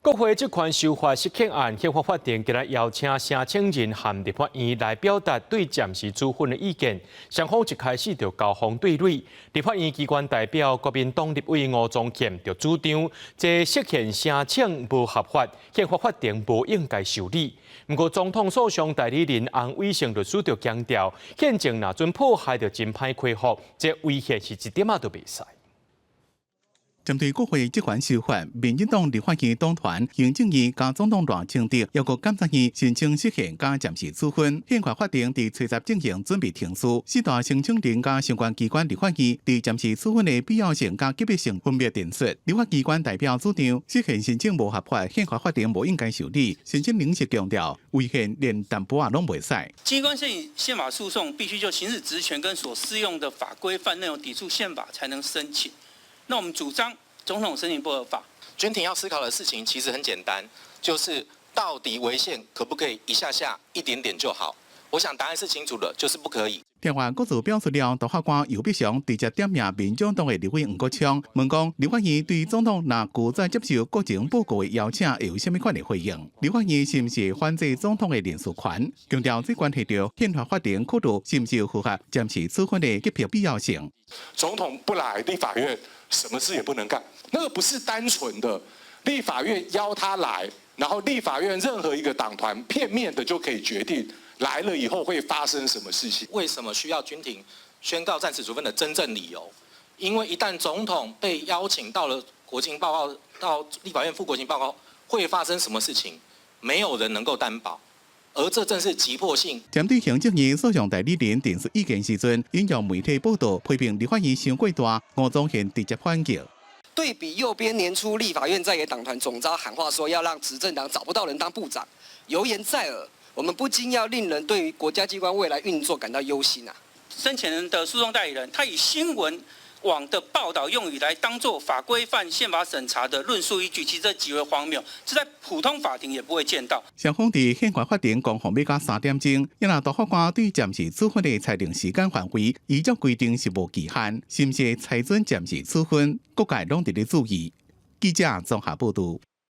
國會職權修法釋憲案，憲法法庭今日邀請聲請人和立法院來表達對暫時處分的意見。雙方一開始就交鋒對壘，立法院機關代表國民黨立委吳宗憲就主張，這釋憲聲請無合法，憲法法庭無應該受理。毋過總統訴訟代理人洪偉勝律師就強調，憲政若準破壞就真歹恢復，這違憲是一點仔都袂使。針對國會職權修法，民進黨立法院黨團、行政院佮總統賴清德，抑閣監察院申請釋憲佮暫時處分。憲法法庭佇初十進行準備程序，四大聲請人佮相關機關立法院佇暫時處分的必要性佮急迫性分別陳述。立法機關代表主張釋憲申請無合法，憲法法庭無應該受理。申請人是強調違憲連淡薄仔攏袂使。機關申請憲法訴訟必須就行使職權跟所適用的法規範內容抵觸憲法才能申請。那我們主張總統申請不合法。軍庭要思考的事情其實很簡單，就是到底違憲可不可以一下下一點點就好？我想答案是清楚的，就是不可以。另外，各自表述了，大法官游必祥直接點名民眾黨的立委黃國昌，問講立法院對總統若拒絕接受國情報告的邀請，會有啥物款的回應？立法院是毋是反制總統的人事權？強調這關係著憲法法庭考慮是毋是符合暫時處分的急迫必要性。總統不來立法院，什麼事也不能幹，那個不是單純的立法院邀他來，然後立法院任何一個黨團片面的就可以決定來了以後會發生什麼事情。為什麼需要軍庭宣告暫時處分的真正理由？因為一旦總統被邀請到了國情報告，到立法院附國情報告，會發生什麼事情？沒有人能夠擔保。而這正是急迫性。針對行政院訴訟代理人陳述意見時陣，引用媒體報道批評立法院傷過大，吳宗憲直接反擊。對比右邊年初立法院在野黨團總召喊話，說要讓執政黨找不到人當部長，猶言在耳，我們不禁要令人對於國家機關未來運作感到憂心啊！申請人的訴訟代理人，他以新聞網的報道用語來當做法規範憲法審查的論述依據，其實這極為荒謬，這在普通法庭也不會見到。雙方佇憲法法庭攻防欲到3點鐘，因大法官對暫時處分的裁定時間範圍，依照規定是無期限，是毋是裁准暫時處分，各界攏佇咧注意。記者綜合報道。